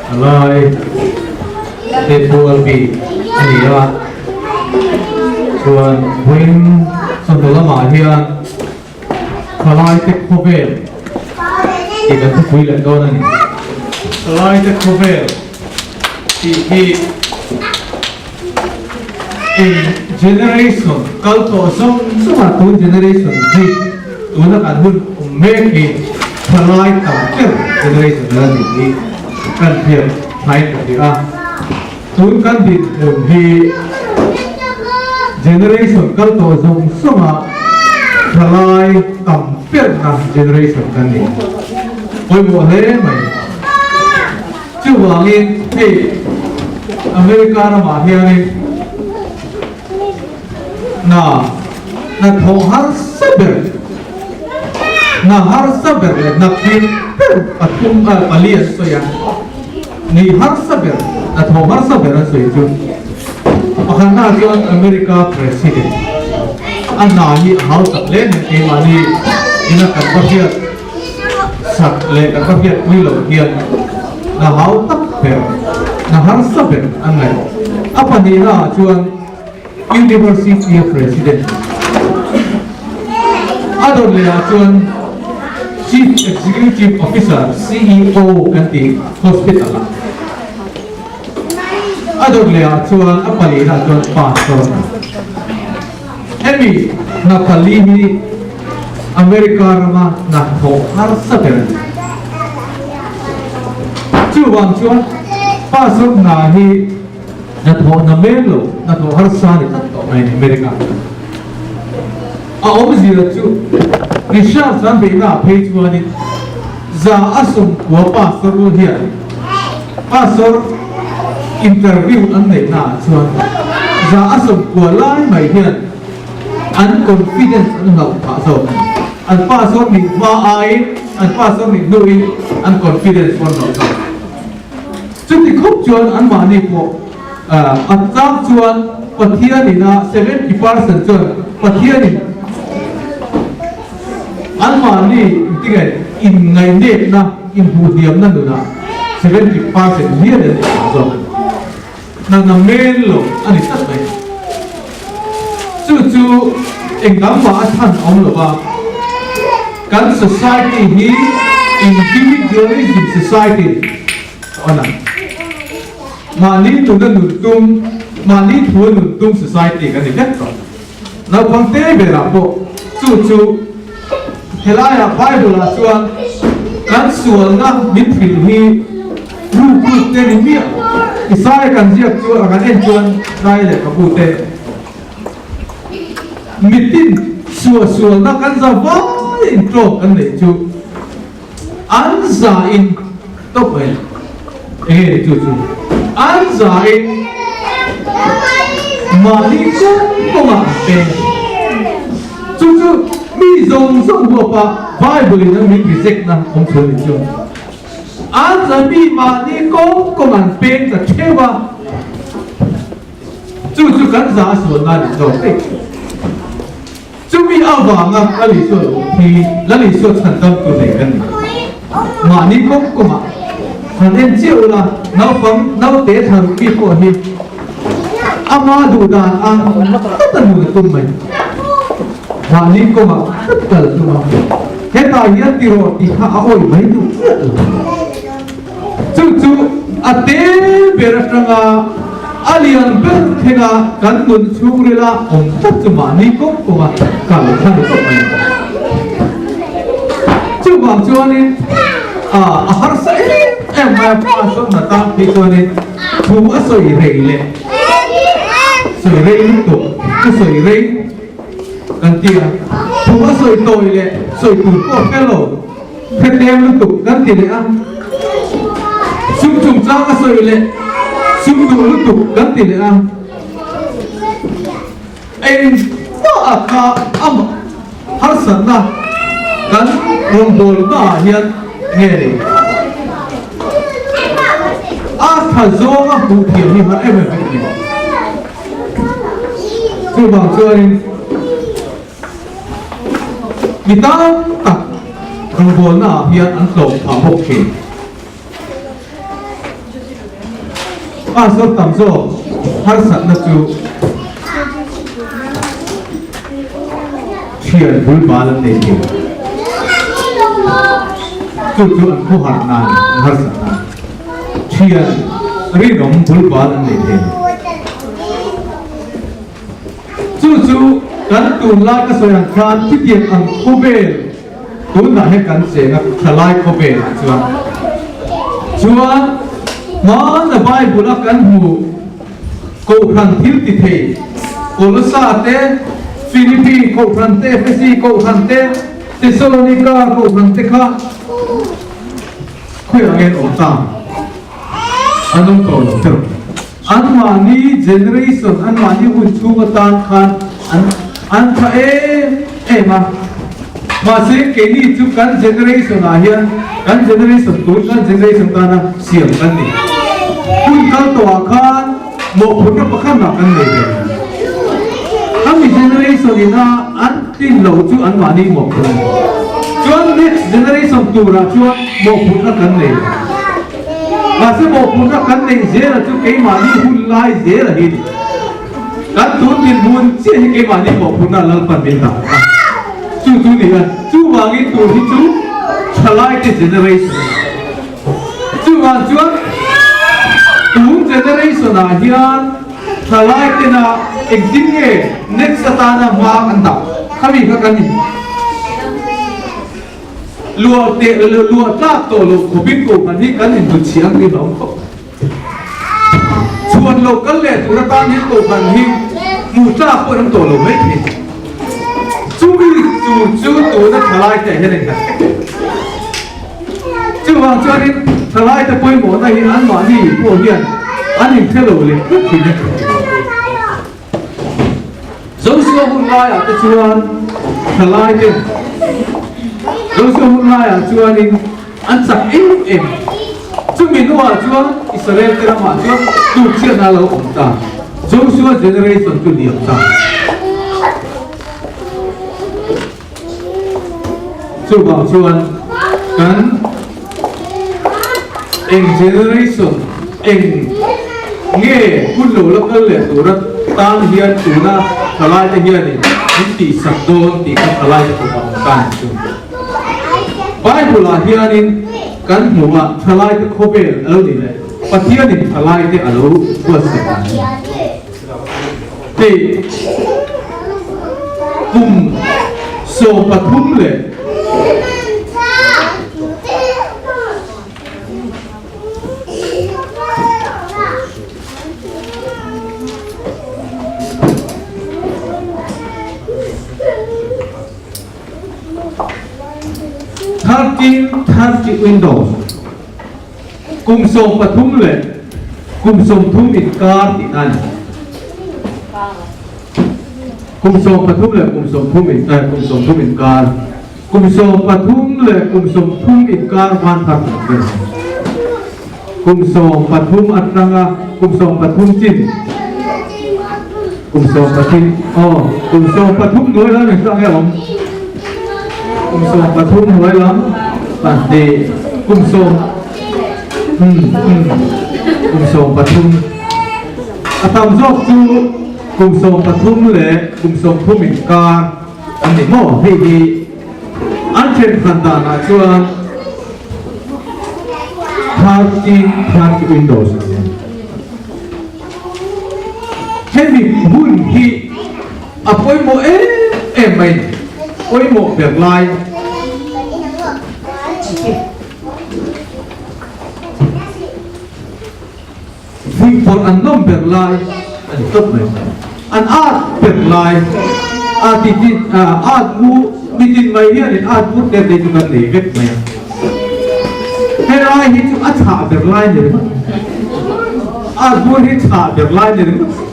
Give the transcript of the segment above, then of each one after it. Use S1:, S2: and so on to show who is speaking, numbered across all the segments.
S1: Thalai te pual bik a ni a, chuan vawiin chawhnu lamah hian thalai te khawvel tih kan thupui leh dawn a ni. Thalai te khawvel tih hi eng generation kal tawh zawng zawngah tun generation hi tuna kan hun awm mek hi thalai tam ber generation ala ni hi kan hriat thain ka hria a. Tun kan dinhmun hi generation kal tawh zawng zawngah thalai tam berna generation kan ni. Pawimawh hle mai. Chuvangin hei America ramah hianin hna hna thawh harsa ber hna harsa ber leh hna thim ber pathum a pali an sawi a, ni harsa ber hna thawh harsa ber an sawi chu pakhatna chuan America President a hna hi a hausak hle mai keimahni ina kan va hriat Sak leh ka ka hriatpui loh hian na hau tak ber, na harsa ber an ngaih. A pahnihna ah chuan University a President a dawt leh ah chuan Chief Executive Officer, CEO, kan tih Hospital ah a dawt leh ah chuan a palihna ah chuan Pastor a ni. Hemi hna pali hi America rama hna thawh harsa ber a ni. Chuvang chuan pastor hna hi hna thawh na men lo, hna thawh harsa a ni tlat tawh mai a ni America. A awmzia chu research an beihna ah phei chuanin 190 pastor lu hian pastor interview an neihna ah chuan 190 lai mai hian an confidence an hlauh phah zawk a ni. An pastor nih hma aiin an pastor nih hnuin an confidence pawh an hlauh zawk. Chuti khawp chuan anmahni pawh a chang chuan Pathianin a 70% chuan Pathianin anmahni tinge inngainepna inhmuhhniamna nunah 70% hial an inhmuh zawk a ni. Hna na men lo a ni tlat mai. Chu chu engdang mah a chhan awm lo va, kan society hi individualism society a ni. Mahni tuna nun tum, mahni thua nun tum society kan ni vek tawh. Naupang te berah pawh chu chu helaiah Bible-ah chuan kan sualna min hrilh hi rukru te ni miah lo. Isaiah kan ziak chu a kan en chuan Rai leh ka pu te mitin suahsualna kan za vai in tlawk kan neih chu an za in tawp mai enge ni chu chu an za in mahni kawng kawngah an peng chu chu mi zawng zawng huapa Bible in a min reject na awm chhuan ni chu an za mi mahni kawng kawng an peng ta theuh a chu chu kan za a sual na ni zawk daih. Chumi avanga Lal Isua lo hi Lal Isua chhan dam tu nei kan ni. Mahni kawng kawngah han en chiah ula, naupang naute thla ruk mi pawh hi ama duh dan ang tlat a nun a tum mai. Mahni kawngah tlat kal a tum a, hetah hian ti rawh tih kha a awih mai duh chiah lo. Chu chu a te ber atanga a lian ber thlenga kan nun chhungrila awm tlat chu mahni kawng kawnga kal kha ni tawp mai. Chuvang chuanin a harsa em em mai a, pa sawn hna tan phei chuanin thu a sawi rei leh sawi rei lutuk chu sawi rei kan ti a, thu a sawi tawi leh sawi tur pawh hre lo. Hretlem lutuk kan ti leh a, sum chungchang a sawi leh sum duh lutuk kan ti leh a, engmah a kha amah harsatna kan rawngbawlna ah hian nge ni? A tha zawnga hmuh thiam hi har em em vek a ni. Chuvang chuanin. Mi tam tak rawngbawlna ah hian an tlawm phah bawk thin. Pastor tam zawk harsatna chu thian bul bal an nei thei. Chu chu an khawhar nan an harsat nan thian rinawm bul bal an nei thei. Chu chu kan tunlai ka sawi ang khan chutiang ang khawvel tunah hian kan cheng a, thalai khawvel ah chuan chuan hmana Bible a kan hmuh Kohhran thil ti thei Kolosa te, Philippi Kohhran te, Efesi Kohhran te, Thesalonika Kohhran te kha khawiah nge an awm ta? An awm tawh lo teuh. Anmahni generation, anmahni hun chhung atan khan an an tha em em a. Mahse keini chu kan generation ah hian kan generation tun kan generation tana siam kan ni. Hun kal tawh ah khan mawhphurhna pakhat mah kan nei ve. Khami generation ina an tlin loh chu anmahni mawhphurh a ni. Chuan next generation turah chuan mawhphurhna kan nei lo. Mahse mawhphurhna kan neih zela chu keimahni hun lai zela hi ni. Kan tun dinhmun chiah hi keimahni mawhphurhna Lalpan min dah a. Chu chu ni a, chuvangin tur hi chu thalaite generation a ni. Chuvang chuan tun generation ah hian thalaitena engtin nge next atana hma an dah khami kha kan in. Luah teh luah tlak tawh loh khawpin kohhran hi kan inhlut chhiah ang tih a awm khawp. Chhuan lo kal leh tur atan hian kohhran hi hmuh tlak pawh an awm tawh lo mai thei. Chumi tur chu tuna thalai te hian a innghat vek. Chuvang chuanin thalai te pawimawhna hi anmahni pawh hian an inhre lo leh tlat thin a. Joshua hun laiah te chuan thalai te Joshua hun laiah chuanin an chak em em. Chumi hnuah chuan Israel te ramah chuan tlukchhiatna a lo awm ta. Joshua generation chu liam ta. Chuvang chuan kan eng generation eng nge hun lo la kal leh tura tan hian tuna thalai te hianin min tihsak dawn tih kha thalai te kawp a awm ta ang chu. Bible ah hianin kan hmuh a thalai te khawvel a lo nih leh Pathianin thalai te a lo buatsaih ang. Hei kum 13 leh 1330 Windows Kum 13 leh kum 30 inkar tihna a ni. Kum 13 leh kum 30 in eh kum 30 inkar. Kum 13 leh kum 30 inkar van thar tak ber. Kum 13 atanga kum 13 chin kum 13 aw kum 13 hnuai lam engzah nge awm? Kum 13 hnuai lam pahnih kum sawm umm umm kum 13 a tam zawk chu kum 13 leh kum 30 inkar an ni maw hei hi an thenkhat danah chuan 30 30 windows a ni hemi hun hi A pawimawh em em mai, pawimawh ber lai. Fuihpawrh an nawm ber lai a ni tawp mai. An at ber lai a ti ti at mu nitin mai hianin at mu te te chu kan nei vek mai a. Helai hi chu a chhah ber lai ni ringawt. At bur hi chhah ber lai ni ringawt.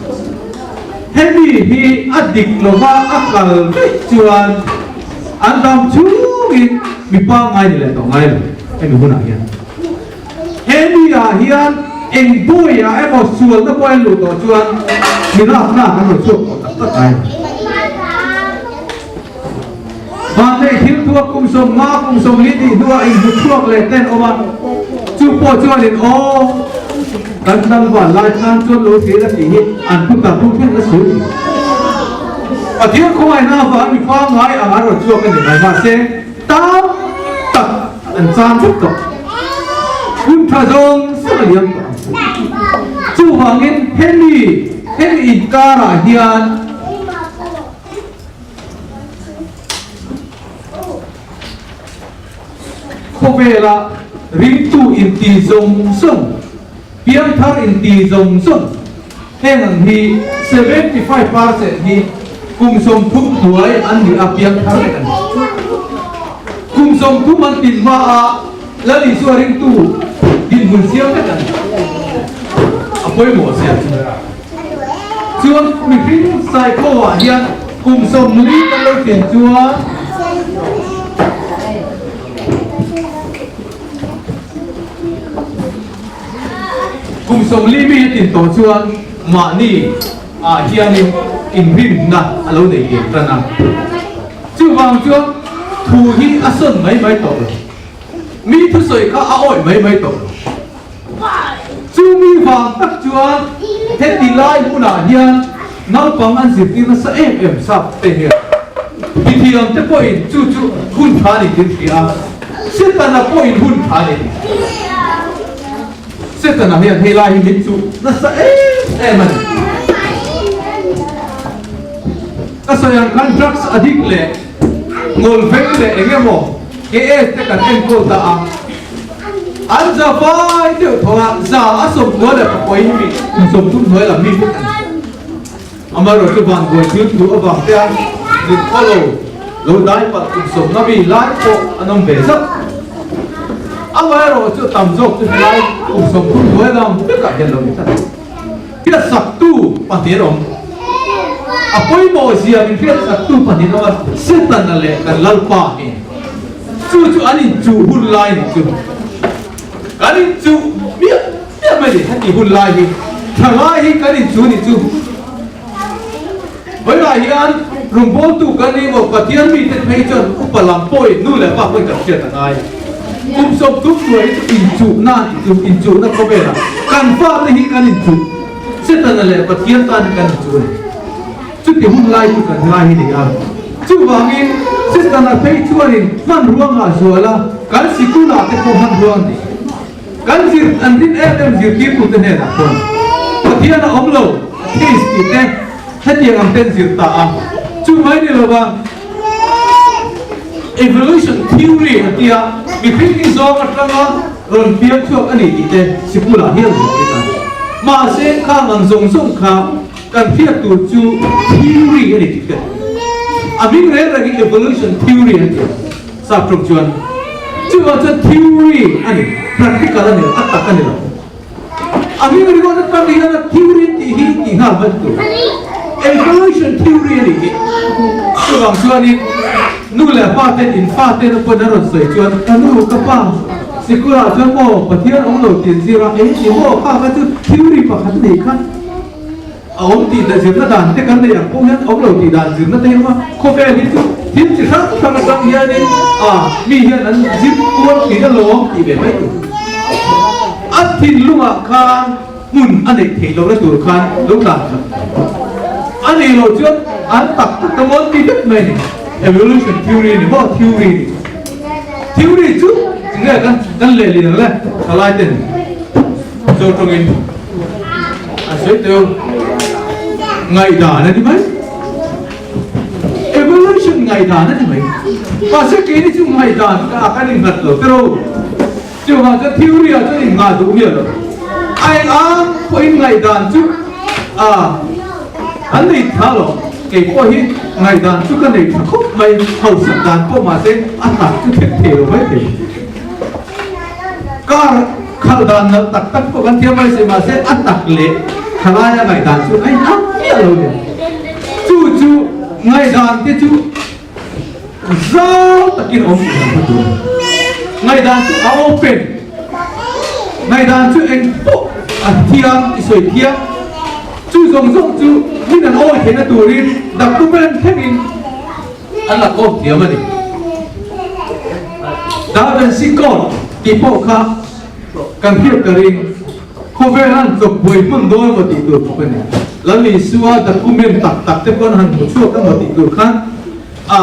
S1: Hemi hi a dik lova a kal daih chuan an dam chungin mi pangngai ni leh tawh ngai lo hemi hunah hian. Hemi ah hian eng bawiah emaw sualna pawh a luh tawh chuan mi laknak an rawn chhuak tawh tak tak ngai lo. Vanneih thil thu a kum 50 kum 40 tih hnuah inhmu chhuak leh ten awm a, chu pawh chuanin aw. Kan tlangval lai khan chuan lo thlir a tih hi an pu ta pu thleng a sawi thin. Pathian khawngaihna avang mi pangngai ang an rawn chhuak a ni mai. Mahse, tam tak an chang vek tawh. Hun tha zawng zawng a liam tawh ang. Chuvangin hemi hemi inkarah hian Khawvela ringtu inti zawng zawng, piangthar inti zawng zawng heng ang hi 75% hi kum 30 hnuai an ni a, piangthar vek an ni. Kum 30 an tin hma a Lal Isua ringtu dinhmun siam vek an ni. A pawimawh zia chu. Chuan mihring Saikhaw ah hian kum 40 kan lo chen chuan kum 40 mi a tin tawh chuan mahni ah hianin inrinna a lo nei lian tan a. Chuvang chuan thu hi a sawn mai mai tawh lo. Mi thusawi kha a awih mai mai tawh lo. Chu mi vang tak chuan heti lai hunah hian naupang an zirtir nasa em em sap te hian mithiam te pawhin chu chu hun tha ni tin hria a, Setana pawhin hun tha ni tin hria. Setana hian hei lai hi min chuh nasa em em a ni. Ka sawi ang khan drugs addict leh ngawlveng leh eng emaw KS te kan enkawl ta a. An za vai deuh tho a, za a 68 hi mi kum 30 hnuai lam mi vek a ni. Amaherawhchu chu vanbuai thil thu avang te a nun khaw lo, lo dai palh kum 50 mi lai pawh an awm ve zauh. Amaherawhchu chu tam zawk chu helai kum 30 hnuai lam vekah hian lo ni tlat. Hriat saktu pahnih an awm. A pawimawh zia min hriat saktu pahnih an awm a, Setana leh kan Lalpa hi. Chu chu an inchuh hun lai ni chu. Kan inchuh miah miah mai ni heti hun lai hi. Thalai hi kan inchuh ni chu. Vawilah hian rawngbawltu kan ni maw Pathian mite phei chuan upa lam pawhin nu leh pa pawhin kan hriat a ngai. Kum 30 hnuai hi chu inchuhna an ti chu, inchuhna khawvelah kan fate hi kan inchuh. Setana leh Pathian tan hi kan inchuh a ni. Chuti hun lai chu kan ngai hi ni a. Chuvangin Setana phei chuanin hmanrua ngah zual a, kan sikulah te pawh hmanrua an nei. Kan zir an rin em em zirtirtute hnenah chuan Pathian a awm lo, atheist tih te hetiang ang ten zir ta a. Chu mai ni lova evolution theory a tia mihring hi zawng atanga rawn piang chhuak a ni tih te sikulah hian zirtir a ni. Mahse khang ang zawng zawng kha Kan hriat tur chu theory a ni tih hriat tur. A hming reng reng hi evolution theory an ti a, sap tawng chuan. Chuvang chuan theory a ni, practical a ni lo, a tak a ni lo. A hming ringawt atang hian a theory tih hi tih nghal hman tur. Evolution theory a nih hi. Chuvang chuanin nu leh pa ten in fa ten a pawn a rawn sawi chuan ka nu, ka pa, sikulah chuan maw Pathian awm lo tih an zir a, eng ti maw kha kha chu theory pakhat a nih kha. A awm tih dah zirna dan te kan nei ang pawh hian awm lo tih dan zirna te hi awm a, khawvel hi chu thil chi hrang hrang atang hianin a mi hian an zir kual thin alawm tih ve mai tur. A thinlungah khan hmun a neih theih lohna tur khan lo tlan khat a nih loh chuan an tak tak a mawn ti vek mai a ni. Evolution theory ni maw theory ni. Theory chu tinge kan kan lehlin ang le thalai ten Mizo tawngin a sawi teu ngaihdan a ni mai. Evolution ngaihdan a ni mai. Mahse keini chu ngaihdan ka ah kan innghat lo tero. Chuvang chuan theory ah chuan inngah duh miah lo. A eng ang pawhin ngaihdan chu a an nei tha lo. Kei pawh hi ngaihdan chu ka nei tha khawp mai. Hausak dan pawh mahse a tak chu thleng thei lo mai thei. Car khalh dan nalh tak tak pawh kan thiam mai si mahse a tak leh thalai a ngaihdan chu a inang miah lo nia. Chu chu ngaihdan te chu zau takin awm tih kan hmu tur a ni. Ngaihdan chu a open, ngaihdan chu eng pawh a thiam i sawi thiam, chu zawng zawng chu min an awi theihna turin document thlengin An la kawp thiam a ni. Da Vinci Code tih pawh kha kan hriat ka ring. Khawvel an chawp buai hman dawn emaw tih tur khawp a ni. Lal Isua document tak tak te pawh an han hmu chhuak emaw tih tur khan a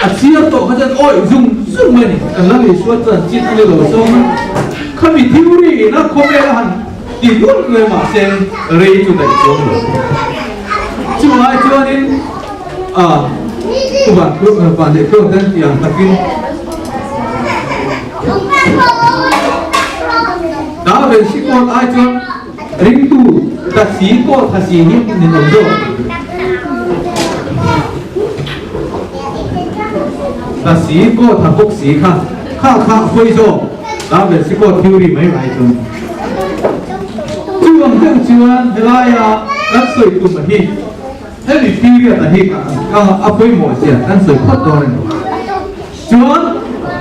S1: a chhiar tawh kha chuan awih zung zung mai a ni. Kan Lal Isua chuan chin a ni lo zawng a, khami theory in a khawvel a han ti nual mai mahse rei chu daih chuang lo. Chulai chuanin a Van Van leh Tluang ten tiang takin Darven si kawl ai chuan ringtu ta si kawl tha si hi ninawm zawk a ti. Ta si kawl tha bawk si kha kha kha a hawi zawk Darven si kawl theory mai mai chuan. Chuvang deuh chuan helaia kan sawi tum a hi hemi period a hi ka a pawimawh zia kan sawi phawt dawn a ni. Chuan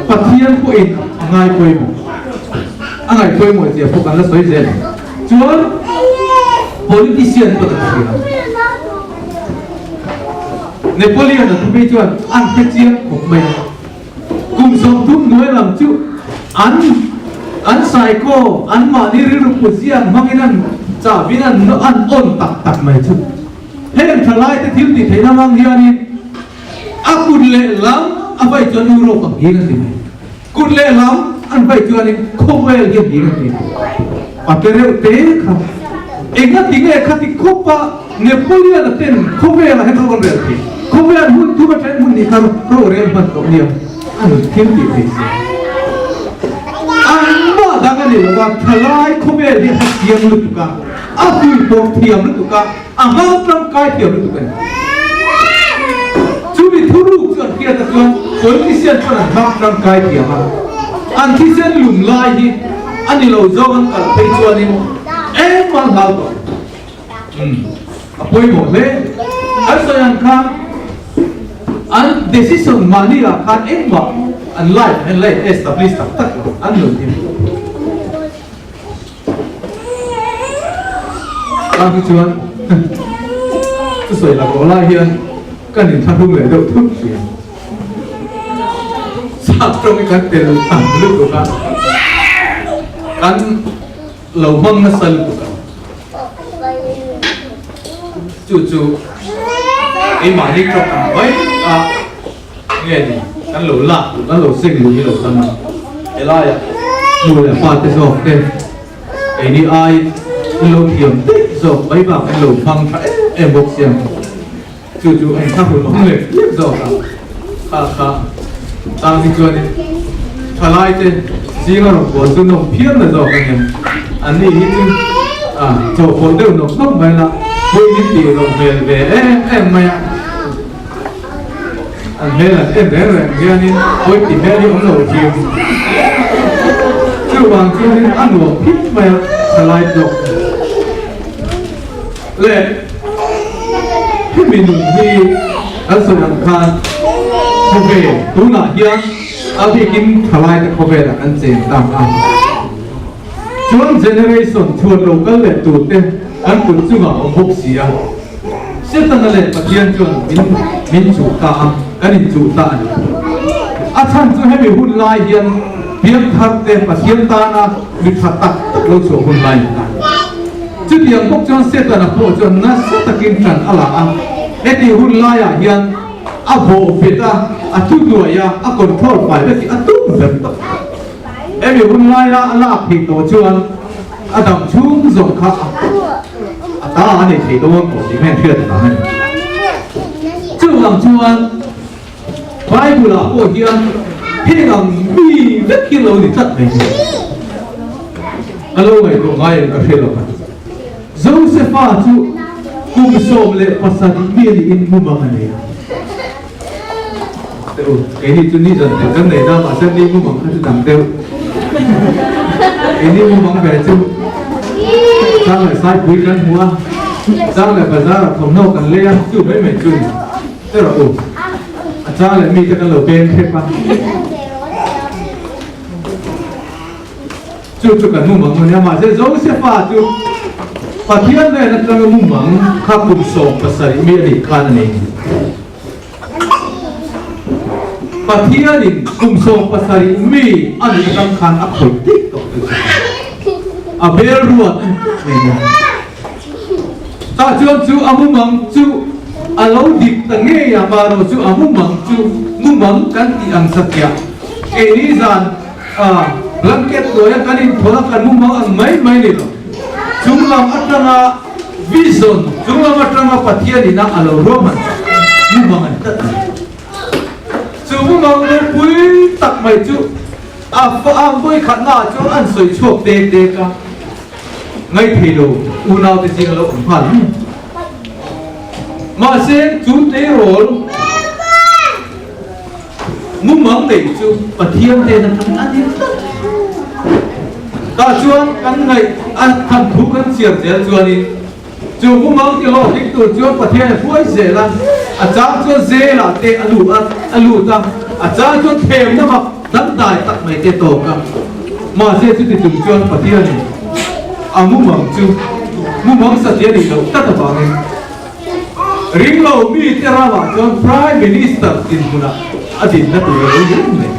S1: Pathian pawhin a ngai pawimawh, a ngaih pawimawh zia pawh kan la sawi zel. Chuan politician pawh kan hria. Napoleon a thuphei chuan an hre chiang khawp mai a. Kum 30 hnuai lam chu an an psycho, an mahni rilru put zia an hmangin an chahvin an an on tak tak mai chu. Heng thalaite thil tih theihna hmang hianin A kut lehlam a vai chuan Europe ang hing a ti mai. Kut lehlam an vai chuanin khawvel hi a hing a ti mai. A pe reuh te kha. Engati nge khati khawpa Napoleon a ten khawvelah hian ro an rel thei. Khawvel hun thum a then hun nih kha ro rel hman tawh nia a nun thil tih thei si. Anmah dang a ni lo va, thalai khawvel hi a siam lutuk a, a fuihpawh thiam lutuk a, A hmang tangkai thiam lutuk a ni. Chumi thuruk chu an hriat a chuan politician chuan an hmang tangkai thiam a. An thisen lum lai hi a ni lo zawng an kal phei chuanin engmah an hlau tawh. Umm a pawimawh hle. Kan sawi ang khan an decision mahni ah khan engmah an life an la establish tak tak lo an nun hi. Tang hi chuan chu sawi la rawh lai hian kan inthlahrung leh deuh thut thin. Sap tawng hi kan tel tam lutuk a, kan lo hmang nasa lutuk a. Chu chu keimahni tawng ang mai a nge ni kan lo lak duh kan lo seng duh hi lo tam a helaiah nu leh pa te zawk te keini ai in lo thiam daih zawk mai bak in lo hmang tha em em bawk sia chu chu a inthlahrun awm leh lek zawk a kha kha tang hi chuanin thalai te zinga rawn bual chu nawm phian na zawk a nia an ni hi chu a chawhpawlh deuh nawk nawk mai la pui hi tih loh hmel ve em em mai a. An hmel an en reng reng hianin pawi ti hmel hi awm lo thin. Chuvang chuanin a nuam phit mai a, thalai zawk leh hemi nun hi kan sawi ang khan khawvel tunah hian a bikin thalai te khawvelah kan cheng tak a. Chuan generation chhuan lo kal leh tur te an kut chungah awm bawk si a. Setana leh Pathian chuan min min chuh ta a, kan inchuh ta a ni. A chhan chu hemi hun lai hian piangthar te Pathian tana mi tha tak tak lo chhuah hun lai a ni ta. Chutiang bawk chuan Setana pawh chuan nasa takin ṭan a la a, heti hun laiah hian a bawhbet a, a thuhnuai a, a control fai vek hi a tum ber tawh. Hemi hun laia a lak theih tawh chuan a dam chhung zawng kha a ta a nei thei dawn tawh tih hian hriat a ni. Chuvang chuan Bible ah pawh hian heng ang mi vek hi lo ni tlat mai ni. Ka lo ngaihtuah ngai em ka hre lo a. Josepha chu kum 17 mi niin mumang a nei a. Teh u, keini chu ni zan tel kan nei na, mahse ni mumang kha chu dang deuh. Keini mumang ve chu chang leh saipui kan hmu a, chang leh bazar ah thawmhnaw kan lei a, chu mai mai chu ni. Teh rawh u, a chang leh mite kan lo beng hrep a. Chu chu kan mumang a nia, mahse Josefa chu Pathian nen atanga mumang kha kum 17 mi a nih khan a nei. Pathianin kum 17 mi a nih atang khan a khawih daih tawh chu chu. A bel ruat a ni tlat mai nia. Tah chuan chu a mumang chu a lo dik ta ngei a, mahro chu a mumang chu mumang kan tih ang satliah keini zan a blanket hnuaia kan inthawlh a kan mumang ang mai mai ni lo. Chung lam atanga vision, chung lam atanga Pathian ina a lo ruahman tak mumang a ni tlat mai. Chu mumang ropui tak mai chu a a vawikhatnaah chuan an sawi chhuak dek dek a, ngaithei lo unaute zing a lo awm nghal mai. Mahse chu tleirawl mumang nei chu Pathian hnen atangin a ni tlat. Tah chuan kan ngaih a than thu kan chiar zel chuanin Chu mumang ti hlawhtling tur chuan Pathian a hruai zel a, a chang chuan zelah te a lut a, a lut a, a chang chuan themna mak dangdai tak mai te tawk a. Mahse chuti chung chuan Pathianin a mumang chu mumang satih a nih loh tlat avangin ringlo mite ramah chuan Prime Minister dinhmunah a dinna tur a lo ni reng mai.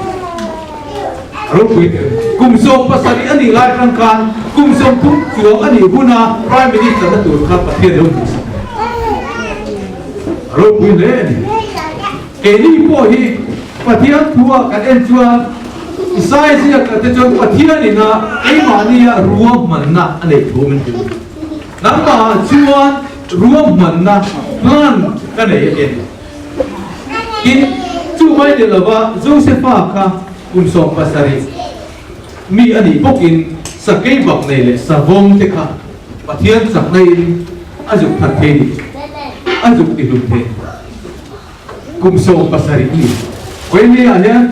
S1: Ropui ber. Kum 70 a nih lai atang khan kum 30 chuang a nih huna Prime Minister na tur kha Pathian lo hmuhsak mai. A ropui hle a ni. Keini pawh hi Pathian thua kan en chuan Isaiah ziakah te chuan Pathian ina keimahnia ruahmanna a neih thu min hrilh. Nangmahah chuan ruahmanna plan ka nei a ti a ni. Tin, chu mai ni lova Josefa kha kum 70 mi a nih bawkin sakei bak nei leh savawm te kha Pathian chakna in a zuk that thei ni, a zuk ti hlum thei. Kum 70 mi. Vawiin ah hian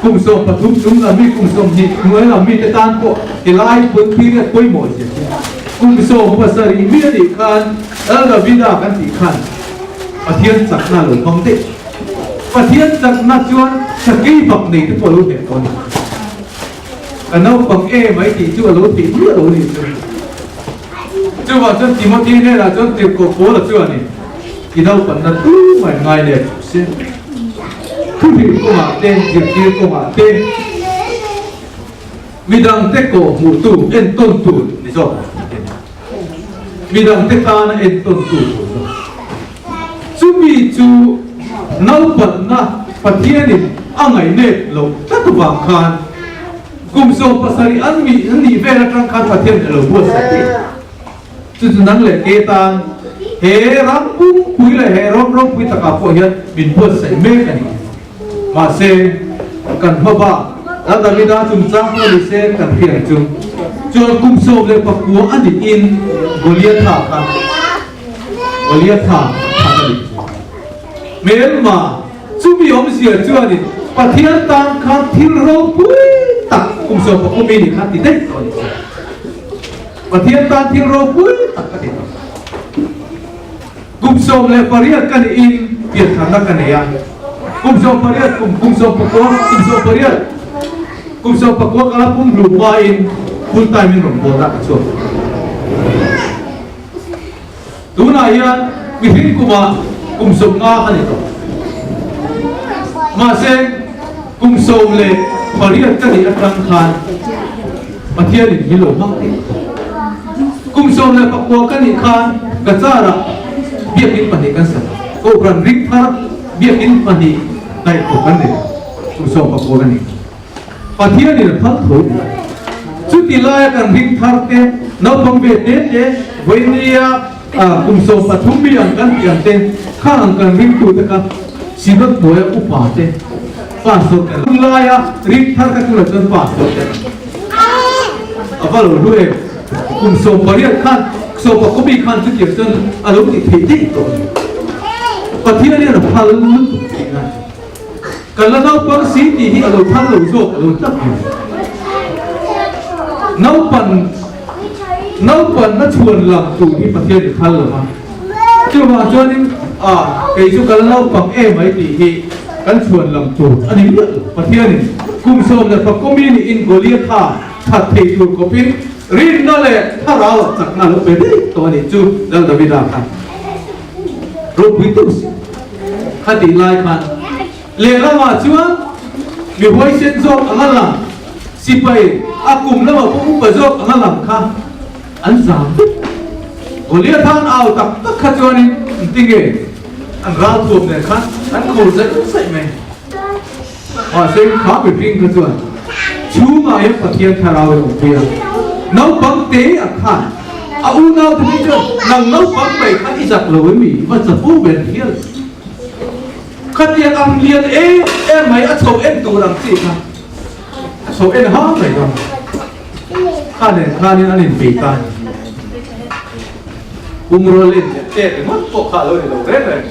S1: kum 13 chung lam mi kum 20 hnuai lam mi te tan pawh tilai pun period pawimawh zia hi kum 70 mi a nih khan Lal Davida kan tih khan Pathian chakna lo hmang daih. Pathian chakna chuan sakei bak nei te pawh a lo hneh tawh a ni. Ka naupang em ai tih chu a lo theih miah lo a ni chu. Chuvang chuan Timothy hnenah chuan tirhkoh Paula chuanin i naupanna tumah in ngai leh suh se. Thuhrilh kawngah te, zirtir kawngah te, midangte kawhhmuhtu entawn tur ni zawk ang tih te a ni. Midangte tana entawn tu tur zawk. Chumi chu naupanna Pathianin a ngaihnep loh tlat vang khan kum 70 an mi an nih vel atang khan Pathianin a lo buatsaih tih. Chu chu nang leh ke tan he ram pumpui leh he ram ropui takah pawh hian min buatsaih mek a ni. Mahse, kan hma bak Lal Davida chungchang pawh ni se kan hriat chu chuan kum 19 a niin Goliatha kha Goliatha kha a ni. Hmelma chumi awmzia chuanin Pathian tan khan thil ropui tak kum 13 mi nih khan ti daih tawh a ni. Pathian tan thil ropui tak a ti tawh. Kum 18 ka nihin piantharna ka nei a, kum 18 kum kum 19 kum 18 kum 19 ka la pum hlu hmain full time in rawn bawl a ka chhuak. Tunah hian mihring kumah kum 50 ka ni tawh. Mahse kum 18 ka nih atang khan Pathianin min lo hmang tih. Kum 19 ka nih khan ka carah biakinn pahnih kan sak. Kohhran ring thar biakinn pahnih daih pawh kan nei. Kum 19 ka nih khan. Pathianin a phal tho ni. Chuti laia kan ring thar te, naupang ve te te, vawinia kum 13 mi ang kan tih ang te, khang ang kan ringtute kha Synod hnuaia upa te, pastor te an laia ring thar kha tunah chuan pastor te an ni. A va lo hlu em? Kum 18 khan, 19 mi khan chutiang chuan a lo tih theih daih tawh a ni. Pathian hian a phal lutuk tih a ni. Kan la naupang si tih hi a lo phal lo zawk a lo tlat mai. Naupan naupan na chhuan lam tur hi Pathian i phal lo va. Chuvang chuanin a kei chu ka la naupang em ai tih hi kan chhuan lam tur a ni miah lo. Pathianin kum 11 mi niin Goliatha that thei tur khawpin rinna leh thlarau ah chakna a lo pe daih tawh a nih chu Lal Davida khan ropui deuh si. Khatih lai khan lehlamah chuan mi huaisen zawk anga lang sipai A kum lamah pawh upa zawk anga lang kha an zam vek. Goliath an au tak tak kha chuanin engtinge an ral thuam nen khan an khur zaih zaih mai. Mahse kha mihring kha chuan chhungah hian Pathian thlarau in awmpui a, naupang te ah khan a unau te phei chuan nang naupang mai khan i zak lo em i va chapo ber hial. Khatiang ang lian em em mai a chho en tur ang chi kha a chho en ha mai dawn. Kha nen khanin an inpei ta a ni. Pumrua len leh tet ringawt pawh kha a lo ni lo reng reng.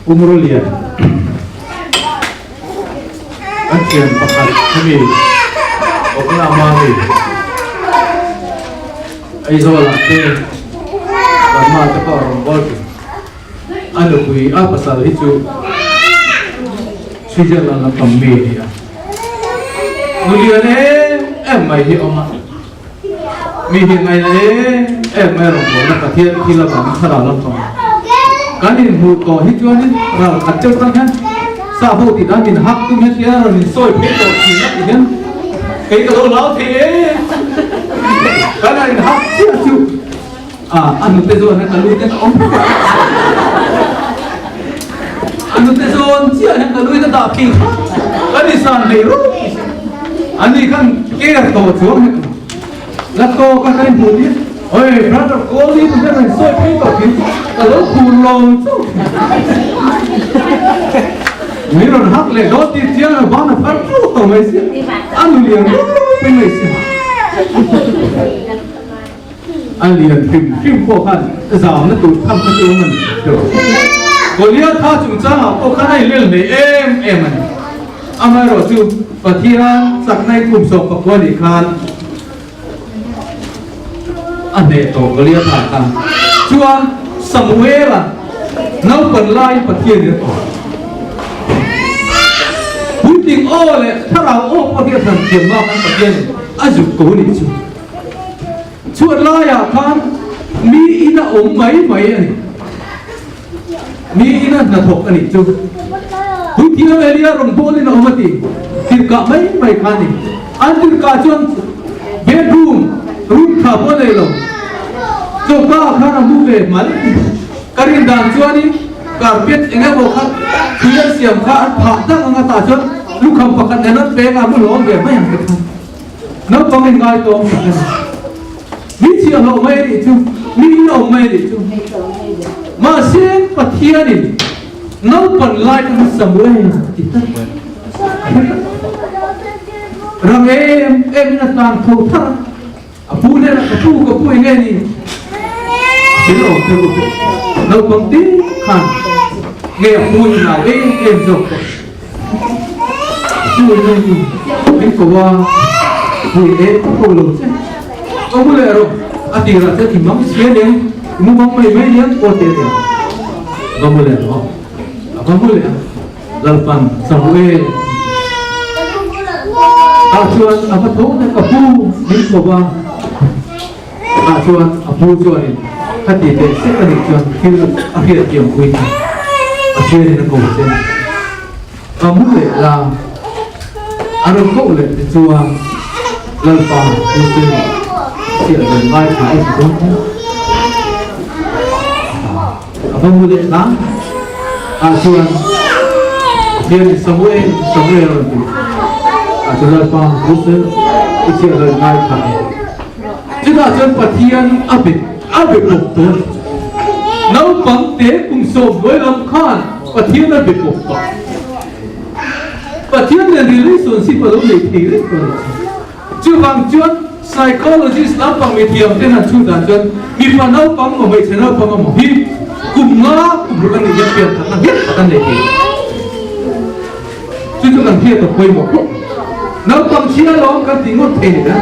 S1: Pumrua lian an thian pakhat hemi Oklahoma mi Aizawl ah te Burma te pawh a rawn bawl thin. A nupui a pasal hi chu Switzerland lampang mi a ni a. Nu lian em em mai hi a awm a. Mi hi ngaina em em mai rawn buaina Pathian thil avangin thlarau lampang kan inhmuh tawh hi chuanin ral khat deuh tang hian sa ho tih dan min hak tum hian tia rawn insawi phei tawh thin a ti hian kei ka lo hlau thei em kan han inhak chiah chu A nute zawn hian ka lu te ka awm vek a. A nute zawn chiah hian ka lu in a dah phei kha. Kan insan hlei rawk ani khan care tawh chuang hek lo. La tawk a kan inhmuh tir. Oi brother call ni tu hian rawn sawi phei tawh thin ka lo khur lo chauh thin. Min rawn hak leh dawn tih chiang lo ban a phar ṭeuh tawh mai sia. A nu lian rawp mai sia. A lian hrim hrim pawh khan zamna tur tham kha chu awm a ni tawh. Goliatha chungchangah pawh khan a inlel hnei em em a ni. Amaherawh chu Pathian chakna in kum sawm pakua nih khan a hneh tawh Goliatha khan. Chuan Samuela naupan laiin Pathianin a tawh. Puitling aw leh thlarau aw pawh hi a hran thiam bak khan Pathianin a zuk ko a nih chu. Chhuat laiah khan mi ina awm mai mai a ni. Mi ina hnathawk a nih chu. Puithiam Elia rawn bawlin a awm a ti. Tirhkah mai mai kha a ni. An tirhkah chuan bedroom, room tha pawh a nei lo. Choka ah khan a mu ve hmal. Ka rin dan chuanin carpet eng emaw kha thui an siam kha an phah tak ang a tah chuan lukham pakhat nen an peng a mu hlawm ve mai ang te khan. Naupang in ngai tawng tak a ni. Mi chhiahhlawh mai a nih chu, mi in awm mai a nih chu. Mahse Pathianin naupan lai kha Samuel ti tlat rang em em in a tlan tho thar a, a pu hnenah ka pu ka pu enge ni? Thil awm theuh u pawh naupang te khan nge a pu in nau em em zawk pawh. Chu in ni min ko a pui e ko lo che ka mu leh rawh a tirah chuan i mang chhia aniang i mu mang mai mai aniang pawh ti ania va mu leh rawh a va mu leh a Lalpan Samuel tah chuan a va tho ta ka pu min ko a tah chuan a pu chuanin khati teh sek anih chuan thil a hriatthiam pui ta a thianin a ko che. Ka mu leh la, a rawn koh leh te chuan Lalpa chu chu chiah rawn ngai thla i ti dawn maw? A va mu leh la, ah chuan Pathianin Samuel, Samuel a rawn ti. Ah chuan Lalpa chu chu i chiah rawn ngai thla i. Chutah chuan Pathian a be a be bawk dawn. Naupang te kum sawmhnuai lam khan Pathian a be bawk tawh. Pathian nen relationship a lo nei thei reng tawh a nih chu. Chuvang chuan psychologist lampang mithiam te han chhut dan chuan mipa naupang maw hmeichhe naupang emaw hi kum nga kum ruk a nih hian pian thatna nghet tak an nei thei. Chu chu kan hriat a pawimawh khawp. Naupang chhia lawm kan ti ngawt thei ni na.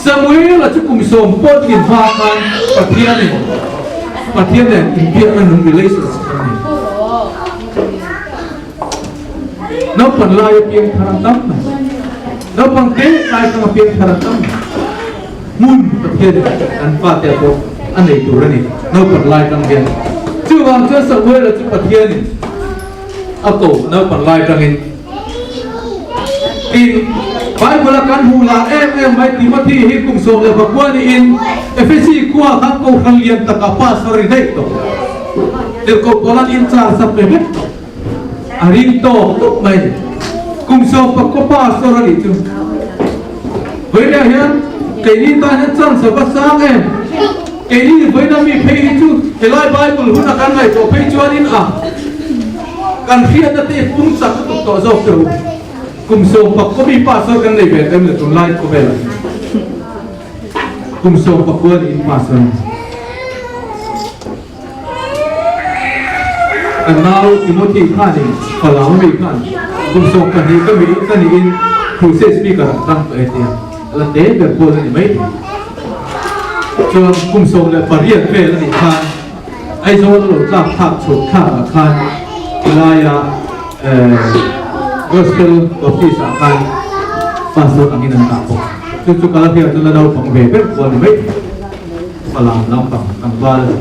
S1: Samuel-a chu kum sawm pawh thin hma khan Pathianin Pathian nen inbiakna nung relationship an nei. Naupang lai a piang thar an tam mai. Naupang te lai atanga piang thar an tam mai. Hmun Pathianin an fate ah pawh a nei tur a ni naupang lai atang hian. Chuvang chuan Samuel-a chu Pathianin. a ko naupan lai atangin. Tin, Bible-a kan hmuh lar em em mai Timothy hi kum 19 niin Ephesi khua khan kohhran lian takah pastor a ri daih tawh. Tirhkoh Paula'n in char sak ve vek tawh. A ring tawk tawp mai. Kum 19 pastor a nih chu. Vawiinah hian keini tan hian chance a va sang em? Keini vawiina mi phei hi chu helai Bible huna kan ngaihtuah phei chuanin a kan hriatna te pung chak lutuk tawh zawk teh u. Kum 19 mi pastor kan nei ve em le tunlai khawvelah hian. Kum 19 niin pastor a ni. Kan nau Timothy khanin Falam mi khan kum 12 ka mi ka niin crusade speaker ah tang tawh e tia a la te ber pawl a ni mai thei. Chuan kum 18 vel a nih khan Aizawl a lo tlak thlak chhuak thlak ah khan tilaia Gospel Baptist ah khan pastor angin an dah bawk. Chu chu Kalathia chu la naupang ve ber pawl a ni mai thei. Falam lampang tlangval a ni.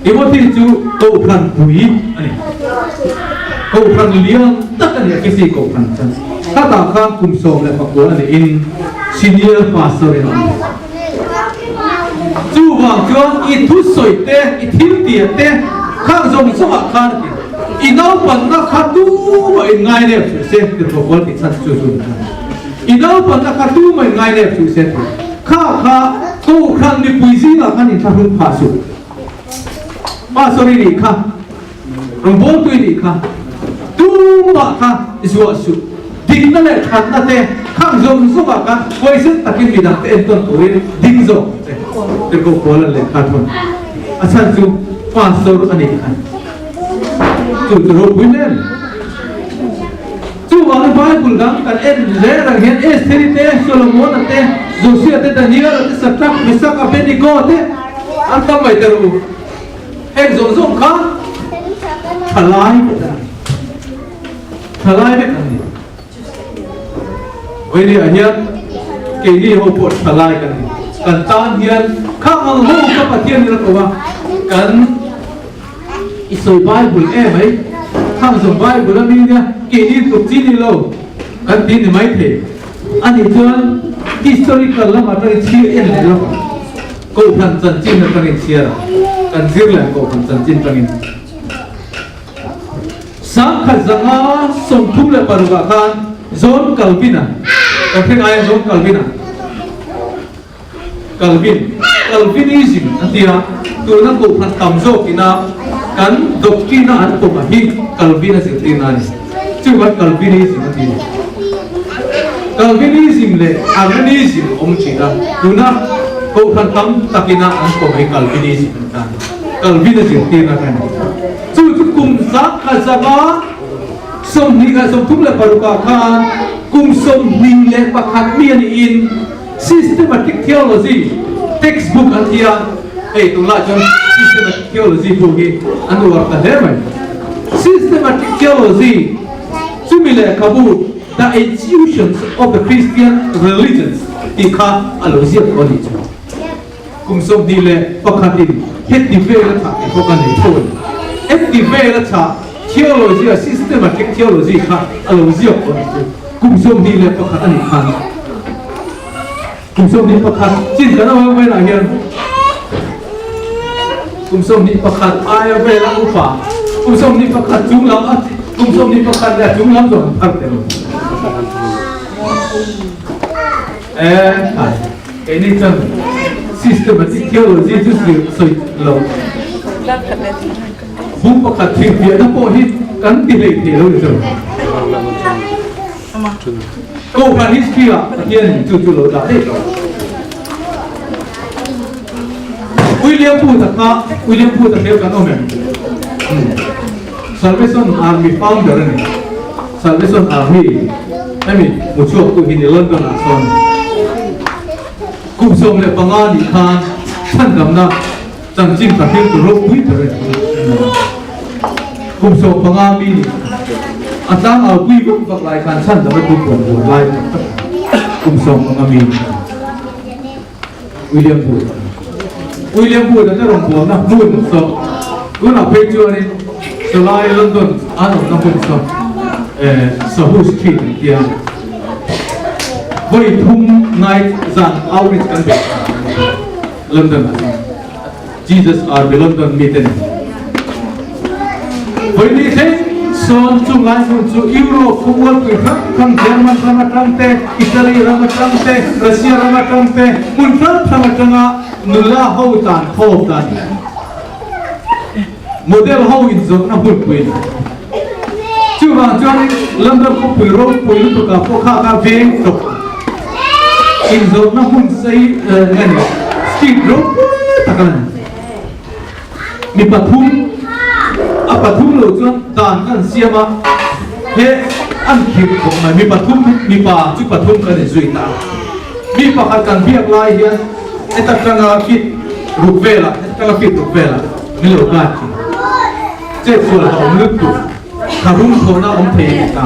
S1: Timothy chu Kohhran pui a ni. Kohhran lian tak a ni a, Kisi Kohhran chuan. Khatah khan kum 19 a niin Senior Pastor in a awm thei. Chuvang chuan i thusawi te, i thiltiah te khang zawng zawngah khan a ti. I naupanna kha tumah in ngai nep suh se, tirhkoh pawl tih chhan chu chu a ni. I naupanna kha tumah in ngai nep suh se tih kha kha Kohhran mipui zingah khan inthlahrun phah suh. Pastor i nih kha, rawngbawltu i nih kha, tumah kha zuah suh. Dikna leh thatna te khang zawng zawngah khan huaisen takin midang te entawn turin ding zawk ang che. Tirhkoh Paul an lehkha thun a chhan chu pastor a nih khan chu chu ropui hle a ni. Chuvangin Bible dang kan en zel ang hian Estheri te, Solomona te, Josia te, Daniela te, Shadrach, Meshach, Abednego te an tam mai ta ru. Heng zawng zawng kha thalai vek an ni. Thalai vek an ni. Vawinia hian keini ho pawh thalai kan ni. Kan tan hian khang ang ho kha Pathian in a ko a, kan I sawi Bible e mai, khang zawng Bible a mi nia, keini tluk chi ni lo kan ti ni mai thei. Ani chuan historical lam atangin chhiar en leh lawk ang. Kohhran chanchin atangin chhiar ang. Kan zir leh ang kohhran chanchin atangin. 1136 ah khan John Calvin-a, kan hre ngai a John Calvin-a, Calvin, Calvinism an ti a, tuna kohhran tam zawkina kan doctrine-a an pawm a hi Calvin a zirtirna a ni. Chuan Calvinism an ti a ni. Calvinism leh Arminianism a awm thin a, tuna kohhran tam takina an pawm a hi Calvinism an ta a ni. Calvin a zirtirna kha a ni. Chu chu kum 1126 ah khan kum 21 mi a niin, Systematic Theology textbook an ti a, hei tunlai chuan Systematic Theology bu hi an uar ta hle mai. Systematic Theology chumi lehkhabu The Institutions of the Christian Religions tih kha a lo ziak tawh a nih chu. Kum 21 in heti vel a chah tih pawh ka nei tho a ni. Heti vel a chah Theology a Systematic Theology kha a lo ziak tawh a nih chu. Kum 21 a nih khan kum 21 chin kan awm velah hian kum 21 aia vela upa kum 21 chung lam a kum 21 leh a chung lam zawng an thar tel. Eh, ai. Keini chuan systematic theology chu zir sawi lo. Bung pakhat thilhfiahna pawh hi kan ti hlei thei lo ni chu. Kohhran history ah Pathianin chu chu lo dah daih lo. William Booth a kha William Booth a hmel kan awm em? Salvation Army founder a ni. Salvation Army hemi hmu chhuak tu hi ni London ah sawn kum 15 nih khan chhandamna chanchin ka hrilh tur ropui ber a ni. Kum 15 mi nih a tlang au pui vak vak lai khan chhandamna thu puan buan lai tak tak kum 15 mi nih khan William Booth William Booth a te rawn bualna hmun saw tunah phei chuanin. Chulai London an awmna hmun saw Soho Street an tia. Vawi thum night zan outreach kan beih London ah chuan Jesus Army London mi te nen. Vawi ni thleng sawn chung lai hmun chu Europe khawmualpui hrang hrang German ram atang te, Italy ram atang te, Russia ram atang te, hmun hrang hrang atanga nula ho tan khawm dan Model ho inzawrhna hunpui a ni. Chuvang chuanin London khawpui ropui lutukah pawh kha kha veng tawp inzawrhna hun sei nge ni street ropui tak a la ni. Mi pathum a pathum lo chuan dan kan siam a, he an khirh khawp mai. Mi pathum mipa chu pathum kan inzui ta a. Mi pakhat kan biak lai hian heta tanga feet ruk velah heta tanga feet ruk velah min lo guide thin. Chet sual a awm lut tur tha rum thawhna a awm thei a ni ta.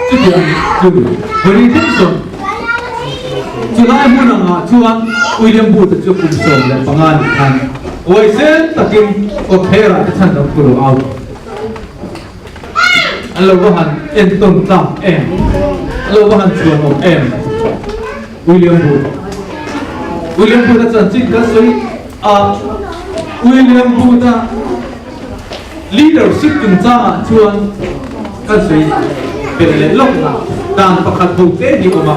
S1: Chutiang chu vawi thleng sawn chulai hmun angah chuan William Booth-a chu kum 15 ni khan huaisen takin kawtherah te chhan dang thu lo au tawh. An lo va han entawn tlak em? An lo va han chhuan awm em? William Booth William Booth-a chanchin kan sawi a, William Booth-a leadership chungchangah chuan kan sawi belh leh lawk la, dan pakhat ho te hi awm a.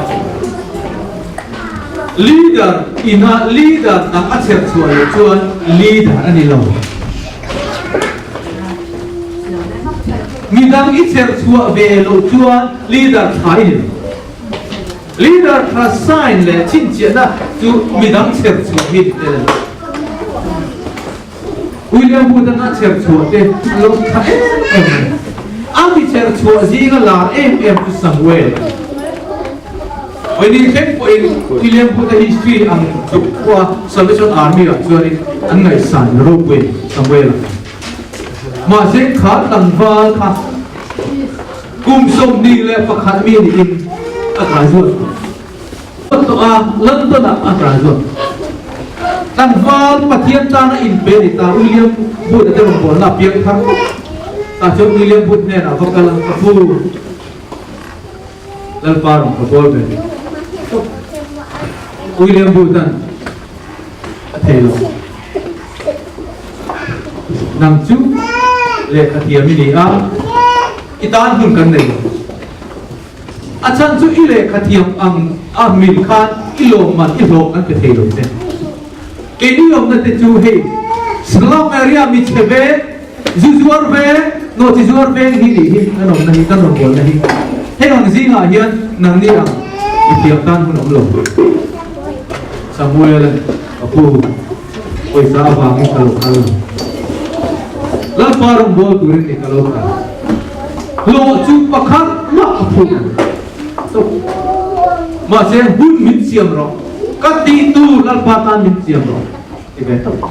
S1: Leader ina leader dang a chherh chhuah loh chuan leader a ni lo. Midang i cherh chhuah ve loh chuan leader tha i ni lo. Leader tha sign leh chhinchhiahna chu midang cherh chhuah hi ni tel a ni. William Booth-a'n a cherh chhuah te a lo tha em em a ni. A mi cherh chhuah zinga lar em em chu Samuel a ni. Vawiin thleng pawhin William Booth-a history ang tluk pawha Salvation Army-ah chuanin an ngaihsan ropui Samuel-a. Mahse kha tlangval kha kum 21 mi niin a graduate tawh a, London-ah a graduate. Tlangval Pathian tana inpe ni ta William Booth-a te rawngbawlna a piang thar bawk. Tah chuan William Booth hnenah va kal a, Ka pu, Lalpa rawn ka bawl ve tawp. William Booth-a'n a thei lo. Nang chu lehkha thiam i ni a, i tan hun kan nei lo. A chhan chu i lehkha thiam ang a mil khan i lawmman i hlawh kan pe thei lo che. Keini awmna te chu hei Slum area mi chhe ve, Zu zuar ve, nawhchi zuar veng hi nih hi kan awmna hi, kan rawngbawlna hi. Heng ang zingah hian nangni ang mithiam tan hun awm lo. Samuel-a ka pu, pawisa avangin ka lo kal lo. Lalpa rawngbâwl turin ni ka lo kal. Hlawh chu pakhat mah ka phut lo. Stop. Mahse hun min siam rawh. Ka tih tur Lalpa tan min siam rawh. Ti ve tawp.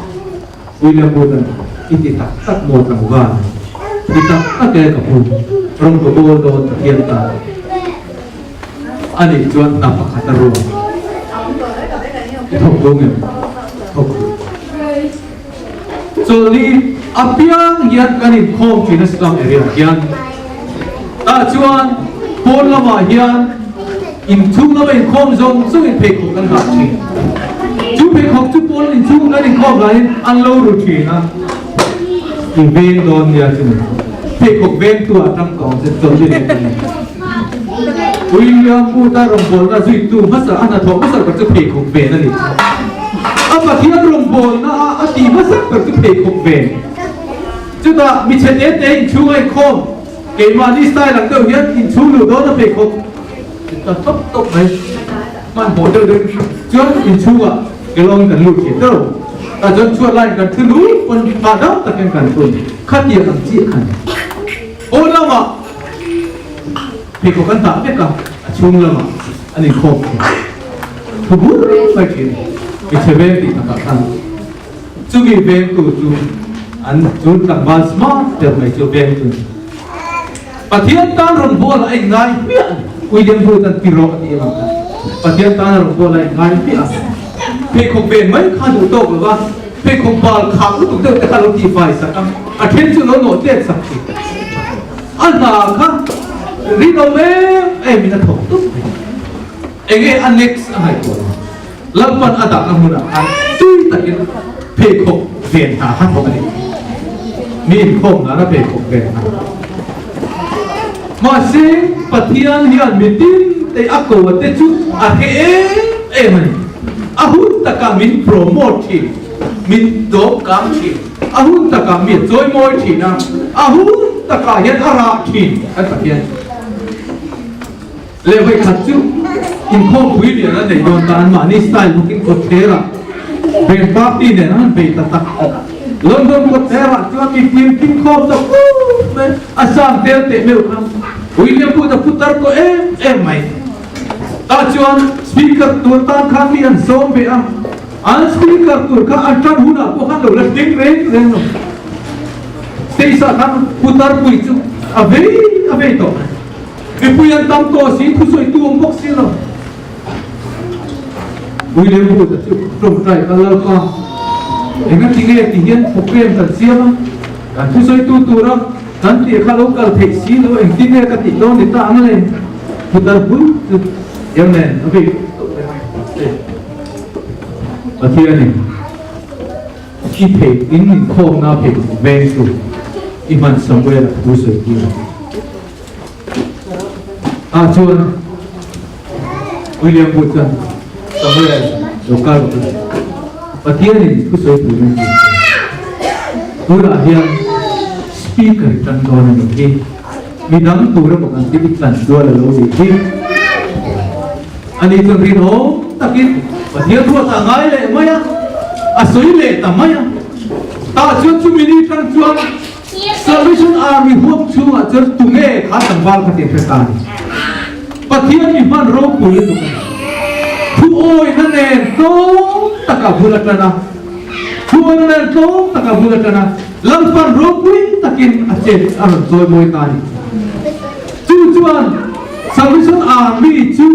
S1: William Booth-a'n i ti tak tak maw tlangval? Ti tak tak e ka pu, rawng ka bawl dawn Pathian ta a nih chuan hna pakhat a ruang. I thawk duh ngem? Thawk duh. Chawlhni apiang hian kan inkhawm thin a slum area hian. Tah chuan pawn lamah hian inchhung lama inkhawm zawng zawng in pheikhawk kan dah thin. Chu pheikhawk chu pawn inchhung kan inkhawm laiin an lo ru thin a, i veng dawn nia chu ni. Pheikhawk vengtu ah tang ka awm che chawlh i ni. William Booth-a rawngbawlna zuitu hmasa a hnathawh hmasa ber chu pheikhawk ven a ni. A Pathian rawngbawlna a a tih hmasa ber chu pheikhawk ven. Chutah mi chhe te te inchhung a inkhawm, keimahni style ang deuh hian inchhung luh dawn a pheikhawk ta tawp tawp mai, hmanhmawh deuh deuh chuan inchhungah kelawng kan lut thei tawh. Tah chuan chhuat laiin kan thu lut pawn hahdam takin kan thun, khatiang ang chiah khan pawn lamah pheikhawk an dah vek a, a chhung lamah an inkhawm thin. Thu bur mai thin, mi chhe veng tih takah khan. Chumi vengtu chu an chu tlangval smart deuh mai chu vengtu a ni. Pathian tan rawn bawl a inngai hmiah a ni. William Booth an ti rawh a tih avang khan Pathian tan a rawn bawl a inngai hmiah a. Pheikhawk ven mai kha duh tawk lo va. Pheikhawk bal khak lutuk deuh te kha lo tihfai sak a, a then chu lo nawh tlet sak thin. A hna kha rinawm em em in a thawk dup mai. Enge a next a ngaihtuah lo. Lalpan a dahna hmunah khan tui takin pheikhawk ven hna kha thawk a ni. Mi inkhawm nana pheikhawk ven hna. Mahse, Pathian hian mitin te a ko a te chu a hre em em a ni. A hun takah min promote thin, min dawp kang thin, a hun takah mi a chawimawi thin a, a hun takah hian a rah thin kan Pathian chu. Leh vawikhat chu inkhawmpui lian a neih dawn ta, anmahni style bawkin kawtthlerah band party nen an han bei ta tak tak. London kawtthlerah chuan mipui an kim khawm ta put mai, a sang tel teh meuh kha William Booth a putar tawh em em mai. Tah chuan speaker tur tan khan mi an sawm ve a, an speaker tur kha an tan hunah pawh khan lo la tling reng reng lo. Stage ah khan putar pui chu a vei a vei tawh. Mipui an tam tawh si, thusawitu awm bawk si lo. William Booth-a chu tawngtai kal Lalpa, engati nge ti hian program kan siam a, kan thusawitu tura kan tih kha lo kal theih si lo, engtin nge ka tih dawn ni ta ang le? Putar pui chu diam nen a vei tawh reng a, mahse Pathianin i theih in inkhawmna pheikhawk vengtu i hman Samuel-a thu sawi tir a ni. Ah chuan William Booth chuan Samuel lo kal rawh u. Pathianin thu sawi turin a ti. Tunah hian speaker i tan dawn a nih hi. Midang tur emaw kan tih i tlan dual a lo nih hi. Ani chuan rinawm takin Pathian ruatah ngai leh mai a, a sawi leh ta mai a. Tah chuan chumi ni tang chuan Salvation Army huam chhungah chuan tunge kha tlangval kha tih hre ta a ni. Pathian mi hman ropui lutuk a ni. Thu awihna nen tlawm taka bul a tan a, thu awihna nen tlawm taka bul a tan a, Lalpan ropui takin a chet a rawn chawi mawi ta a ni. Chu chuan Salvation Army chu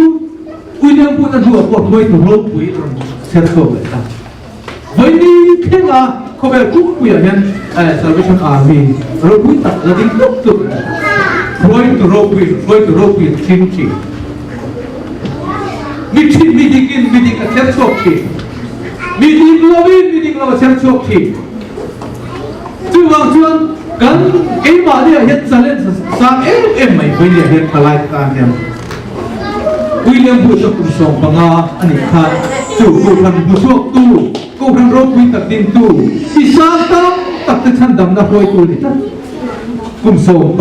S1: William Booth a hnuah pawh hruaitu ropui a rawn chher chhuak leh ta. Vawiini thlenga khawvel pumpuiah hian Salvation Army ropui tak la ding tluk tluk a ni. Hruaitu ropui, hruaitu ropui an thleng thin. Mi thin, mi dikin mi dik a chher chhuak thin. Mi dik lovin mi dik lo a chher chhuak thin. Chuvang chuan kan keimahniah hian challenge sang em em mai vawiiniah hian thalai te tan hian. William Booth-a kum 15 a nih khan chu Kohhran hmuchhuaktu, Kohhran ropui tak dingtu, mi sang tam tak te chhandamna hruaitu a ni tlat. Kum 19,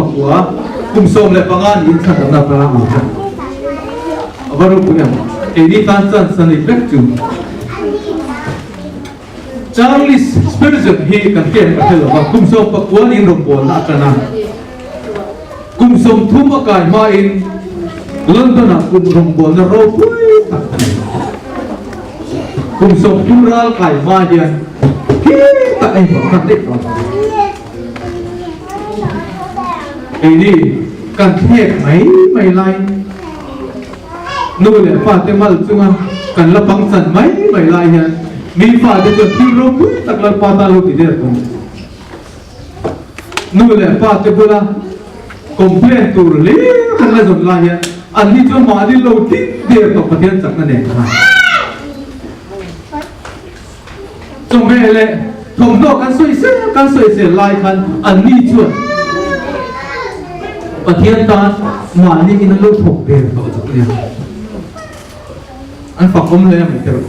S1: kum 15 niin chhandamna a pang tlat. A va ropui ang, keini tan chance a ni vek chu. Charles Spurgeon hi kan hriat ka hre lova, kum 19 niin rawngbawlna a tan a. Kum 30 a kai hmain London-ah kum rawngbawlna ropui tak a nei. Kum 30 ral kai hma hian khi tak a inhawng hran daih tawh a. Keini kan thlek mai mai laiin nu leh pa te mal chunga kan la pangchan mai mai lai hian mi fate chuan thil ropui tak Lalpa tan lo ti der tawh. Nu leh pa te bula complain tur hlir kan la zawn lai hian anni chuan mahni lo ding der tawh Pathian chakna nen khan chawhmeh leh thawmhnaw kan sawi sel kan sawi sel lai khan anni chuan Pathian tan mahni in an lo thawk der tawh chu nia. An fak awm hle mai tiraw.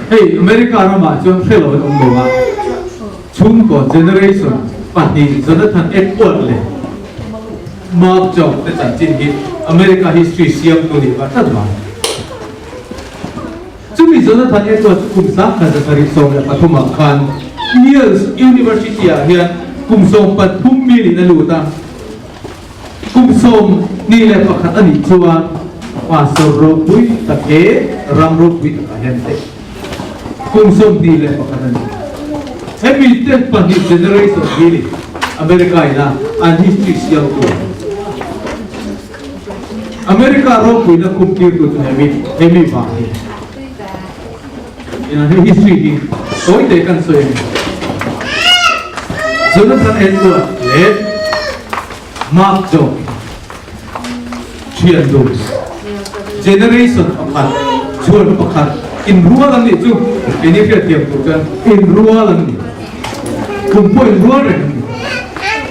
S1: Hei America ramah chuan hre lo an awm lo a, chhungkaw generation pahnih Jonathan Edward leh Mark Chong te chanchin hi America history siamtu nih va tlat mai. Chumi Jonathan Edward chu kum 1773 ah khan Yale University ah hian kum 13 mil in a lut a. Kum 21 a nih chuan pastor ropui tak he ram ropui takah hian theih. Kum 21 a ni. Hemi te pahnih generation hi ni America ina an history siamtu a ni. America ropuina khumtirtu chu hemi hemi vang hi. Ina hei history hi tawi te kan sawi a ni. Jonathan Edwards leh Mark Job thian dun generation pakhat chhuan pakhat inrual an nih chu keini hriatthiam tur chuan inrual an ni. Kum pawh inrual reng an ni.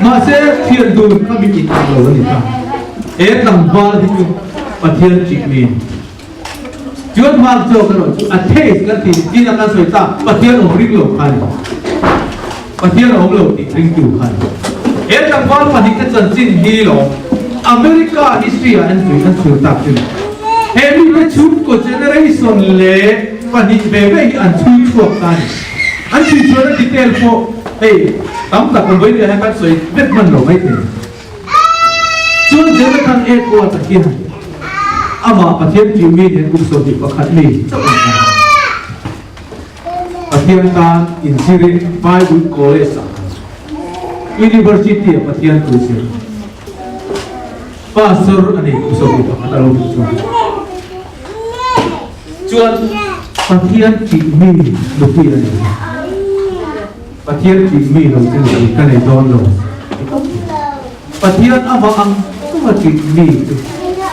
S1: Mahse thian dun kha mi inang lo a ni ta. He tlangval hi chu Pathian chik mi. Chuan Mark zawk erawh chu atheist kan tih tin a kan sawi ta, Pathian awm ring lo kha a ni. Pathian a awm lo tih ringtu kha a ni. He tlangval pahnihte chanchin hi lawm America history ah an tui an chhur tak chu ni. He mite chhungkaw generation leh pahnih ve ve hi an chhui chhuak ta a ni. An chhui chhuahna detail pawh hei tam tak kan vawiin hian kan sawi vek hman lo maithei. Chuan Jonathan Edwards-a hian amah Pathian tih mi nen kum 21 mi chauh a ni a. Pathian tan inzirin Bible College-ah University-ah Pathian thu zir Pastor a ni kum 21 a lo nih chuan. Chuan Pathian tih mi nupui a ni. Pathian tih mi lo chu nupui ka nei dawn lo ti tawp thei. Pathian amah ang chunga tih mi chu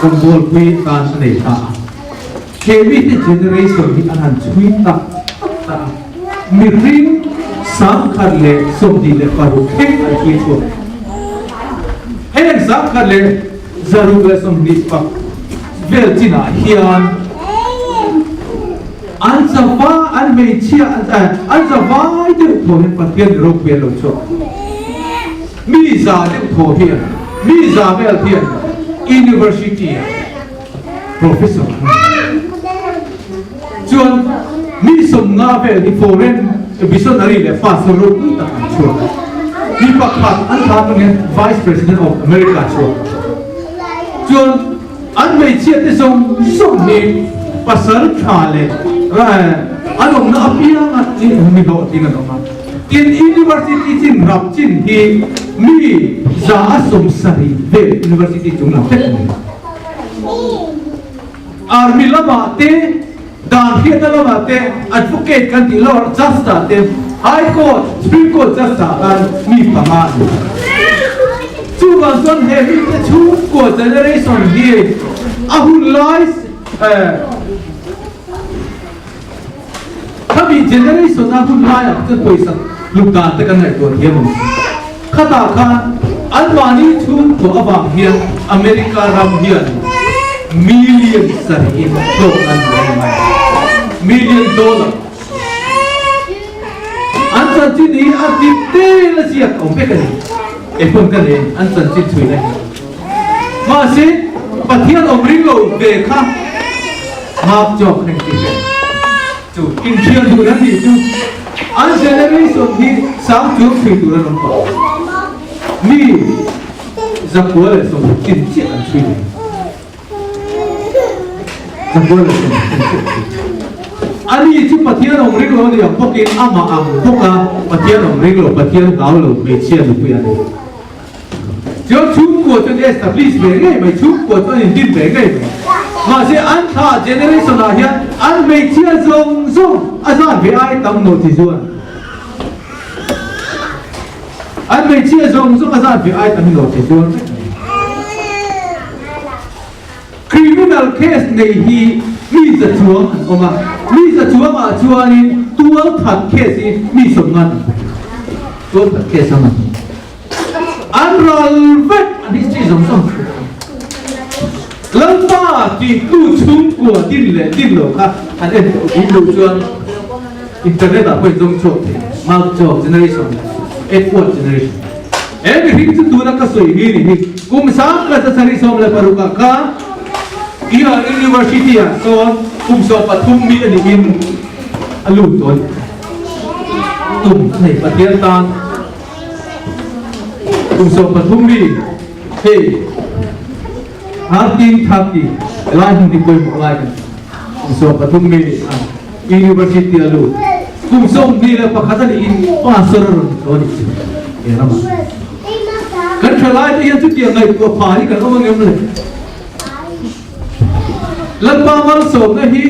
S1: rawngbawlpui atan a nei ta a. He mite generation hi an han chhui tak tak ta a, mihring 1026 thleng an chhui chhuak. Heng 1120 pak vel chinah hian, An zava, an hmeichhia, an zavai deuh thaw hian Pathian ni ropui an lo chhuak. Mi za deuh thaw hian, mi za vel hian University ah Professor an ni. Chuan mi 50 vel hi foreign missionary leh pastor ropui tak an chhuak. Mi pakhat an thla atang hian Vice President of America a chhuak. Chuan An hmeichhia te zawng zawng hi pasal tha leh an awmna apianga mi hlawhtling an awm a. Tin, University chin ram chin hi mi 170 vel University chung lam vek a ni. Army lamah te, dan hriatna lamah te, advocate kan tih loh judge ah te, High Court, Supreme Court judge ah khan mi panga an ni. Chuvang chuan he mite chhungkua generation hi a hun lai khami generation a hun lai ah chuan pawisa hluk dan te kan ngaihtuah thiam ang. Khatah khan anmahni chhungkua avang hian America ram hian million sarihin hlawk an hmu a ni mai. Million dollar. An chanchin hi a dik tel a ziak awm vek a ni. Kei pawn ka nei an chanchin chhuina hi. Mahse Pathian awm ring lo ve kha Mark Job heng tih vel chu inthian duh an nih chu an generation hi sang chuang chhui tur an awm tawh. Mi 960 chin chiah an chhui nei. Ani chu Pathian awm ring lo a ni ang bawkin amah ang bawk a Pathian awm ring lo, Pathian hlau lo hmeichhia nupui a ni. Chuan chhungkua chuan establish ve ngei mai, chhungkua chuan indim ve ngei mai. Mahse an thlah generation ah hian an hmeichhia zawng zawng a zan ve ai tam nawh chi chuan an hmeichhia zawng zawng a zan ve ai tam nawh chi chuan vek a ni. Criminal case nei hi mi za chuang an awm a, mi za chuangah chuanin tual that case hi mi 50 an awm. Tual that case ang an awm. An ral vek an history zawng zawng thu. Lalpa tih tu chhungkua din leh din lo kha an en tawh duh chuan internet ah pawh in zawng chhuak thei. Mark Job generation, Edward generation. He mihring chu tuna ka sawi hi ni hi kum 1976 ah khan Yale University ah sawn kum 13 mi a niin a lut tawh a ni. Tum a nei Pathian tan kum 13 mi hei 1930 helai hmun hi pawimawh lai kan kum 13 mi a University a lut kum 21 a niin pastor a rawn ni tawh a nih chu he ramah. Kan tha lai te hian chutiang ngaihtuah pha hi kan awm ang em le? Lalpa malsawmna hi.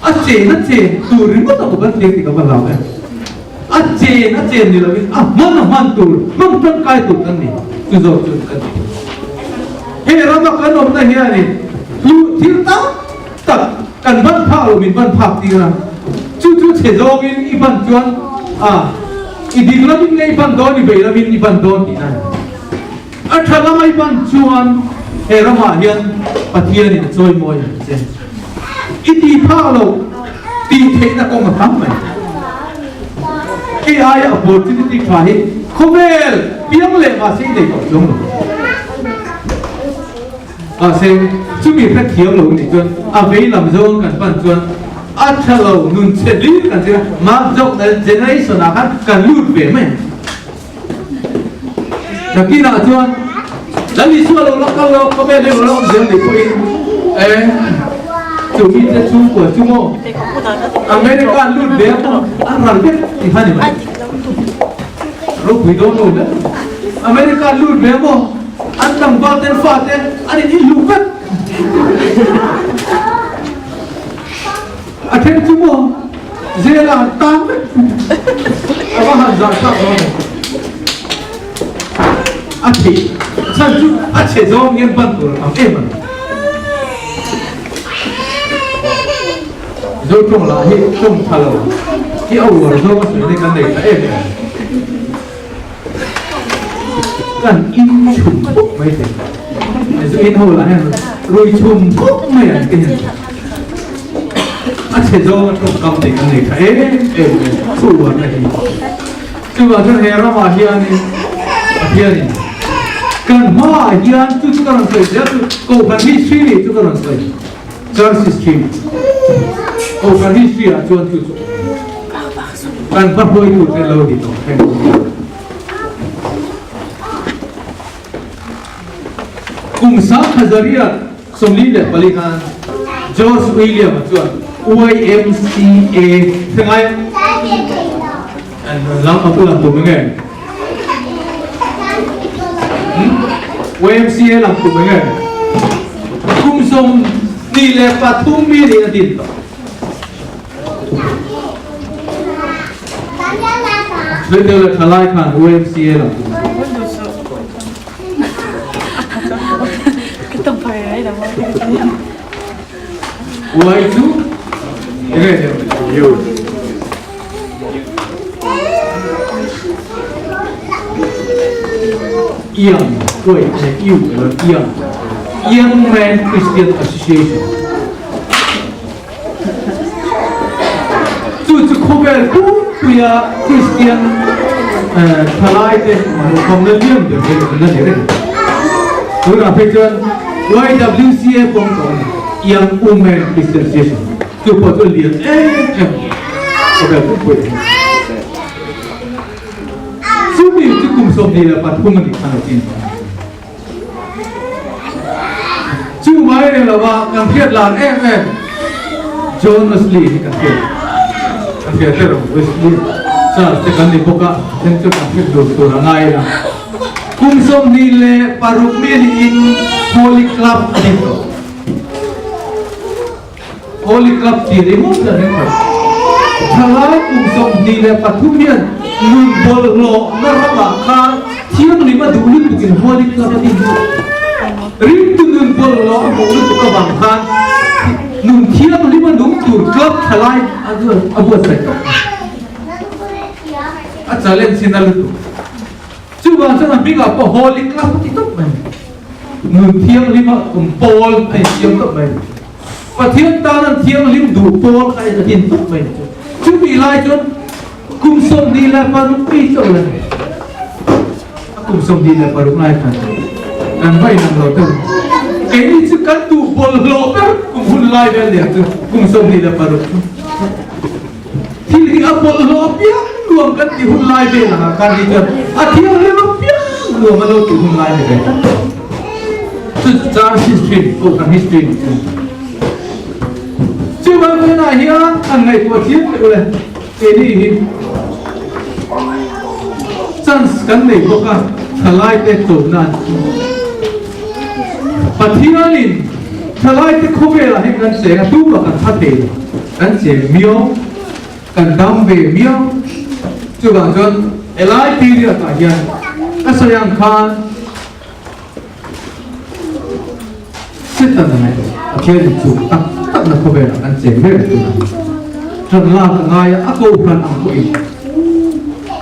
S1: A chen a chen tur ringawt a maw kan thlir tih ka va hlau em. A chen a chen ni lovin a hman a hman tur, hmang tangkai tur kan ni. Chu zawk chu kan ti. He rama kan awmna hianin hlu thil tam tak kan ban phak lo min ban phak tir a. Chu chu chhe zawngin i ban chuan a i ding lamin nge i ban dawn i vei lamin i ban dawn tihna a ni. A tha lama i ban chuan he ramah hian Pathianin a chawimawi ang che. I ti phak lo tih theihna kawng a tam mai. Hei aia opportunity tha hi khawvel piang leh mahse i nei tawh chuang lo. Mahse chumi hrethiam lo nih chuan a vei lam zawng kan pan chuan a tha lo nun chhe hlir kan zir a, Mark Zuckerberg generation ah khan kan lut ve mai ang. Nakinah chuan Lal Isua lo la kal lo, khawvel hi lo la awm zel mai pawhin e chu mite chhungkua chu maw America an lut ve a pawh an ral vek tih kha ni mai. Ropui dawn lo hle. America an lut ve a maw an tlangval ten fate an in inhluh vek. A then chu maw zela an tan vek a va han zah thlak dawn em. A thih chhan chu a chhe zawng hian ban tur a tam em a ni. Zo tawng lah hi tawng tha lo hi a uar zawng a sawi na kan nei ta em em. Kan in chhum khawp mai thei. Zu in ho lah hian rui chhum khawp mai an ti hian. A chhe zawng a tawngkam nei kan nei tha em em mai chu uarna hi. Chuvang chuan he ramah hianin Pathianin kan hmaah hian chu chu ka rawn sawi zel chu Kohhran history nih chu ka rawn sawi. Church history Kohhran history ah chuan chu chu kan hma hruaitu te lo ni tawh thleng Kum 1944 khan George William a chuan YMCA thengai lam a pu lam tum nge YMCA lam tum nge kum 23 mi ni a din tawh. Sawi la thalai khan YMCA lam tum. Y chu enge ni? Young, wait, U, Young, Young Man Christian Association. Chu chu khawvel pumpuia Kristian thalaite hmuhkhawmna lian ber hi an la ni reng. Tunah phei chuan YWCA pawm tawh a ni, Young Women Christian Association. Chu pawh chu a lian em em khawvel pumpui a ni. Chumi chu kum 23 a nih khan a chin tawh a ni. Chu mai reng lova kan hriat lan em em John Wesley hi kan hriat kan hriat ber ang Wesley Charles te kan ni bawk a then chu kan hriat dur tur a ngai a kum 26 mi niin Holy Club a ni tawh Holy Club tih ringawt la ring lo. Thalai kum 23 hian nun bawlhhlawhna ramah khan thianghlim a duh lutukin Holy Club a din chu. Ringtu nun bawlhhlawh a hmuh lutuk avang khan nun thianghlim a nung tur club thalai a buatsaih tawh. A challenge hi na lutuk. Chuvang chuan a hmingah pawh Holy Club a ti tawp mai. Nun thianghlima awm pawl a insiam tawp mai. Pathian tan an thianghlim duh pawl kha a din tawp mai chu. Chumi lai chuan kum 26 mi chauh la ni. A kum 26 lai khan kan va inang lo deuh. Keini chu kan duh bawlhhlawh ber kum hun lai vel nen chu kum 26 chu. Thil hi a bawlhhlawh apiang nuam kan ti hun lai vel ang ah khan hi chuan a thianghlim apiang nuam a lo ti hun lai ni ve. Chu chu church history, kohhran history ni chu. Chuvang tunah hian an ngaihtuah thiam teh ule keini hi chance kan nei bawk a thalaite chawm nan Pathianin thalaite khawvelah hian kan cheng a tumah kan tha thei lo. Kan cheng miau, kan dam ve miau. Chuvang chuan helai period ah hian ka sawi ang khan Setan a ngaih Pathian in chu tak tak na khawvelah kan cheng ber tun a. Ṭan lak a ngai a, a kohhran ang pawhin.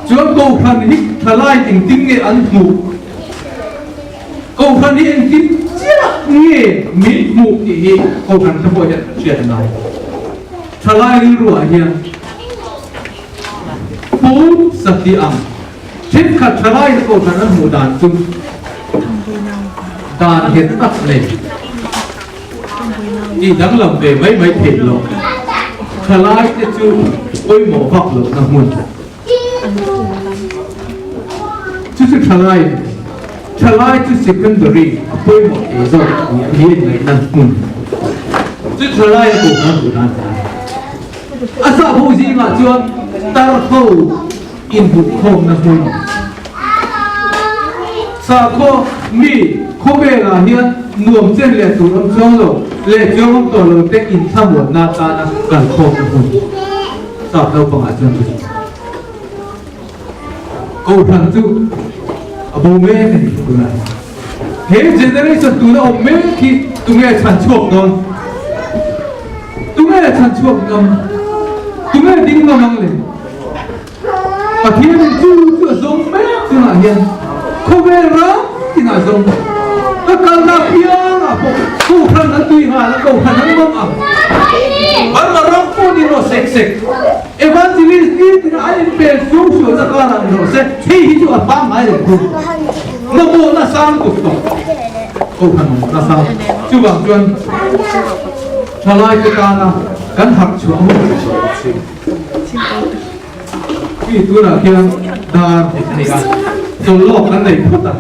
S1: Chuan kohhran hi thalai engtin nge an hmuh? Kohhran hi engtin chiah nge min hmuh tih hi kohhran te pawh hian kan hriat a ngai. Thalai rilruah hian Pu Sati ang thenkhat thalai te kohhran an hmuh dan chu dan nghet tak nei tih danglam ve mai mai theih loh. Thalai te chu pawimawh vak lohna hmun. Chu chu thalai thalai chu secondary a pawimawh thei zawk tih a hi ngaihna hmun chu thalai a kohna duh dan ta a sah ho zingah chuan tar ho inhmuhkhawmna hmun sakhaw mi khawvelah hian nuam chen leh tur awm chuang lo leh chuang awm tawh lo te inthlamuanna atana kalkhawmna hmun. Sap naupangah chuan chu Kohhran chu a bo mek a ni tunah. He generation tuna awm mek hi tunge chhan chhuak dawn? Tunge chhan chhuak ngam? Tunge ding ngam ang le? Pathianin chu chu a zawng mek tunah hian khawvel ram tinah zawng ka kalna piangah pawh Kohhran an tui nghal a, Kohhran an ngam ang. Burma ram pawh ni rawh sek sek. Evangelist ni tina an inpel suau sualna karah ni rawh se, hei hi chu a pangngai reng thung. Mamawhna sang tuk tawh. Kohhran mamawhna sang. Chuvang chuan thalaite tana kan harh chhuah hun. Khi tunah khian dar a ni a, chawlhlawk kan nei phawt a.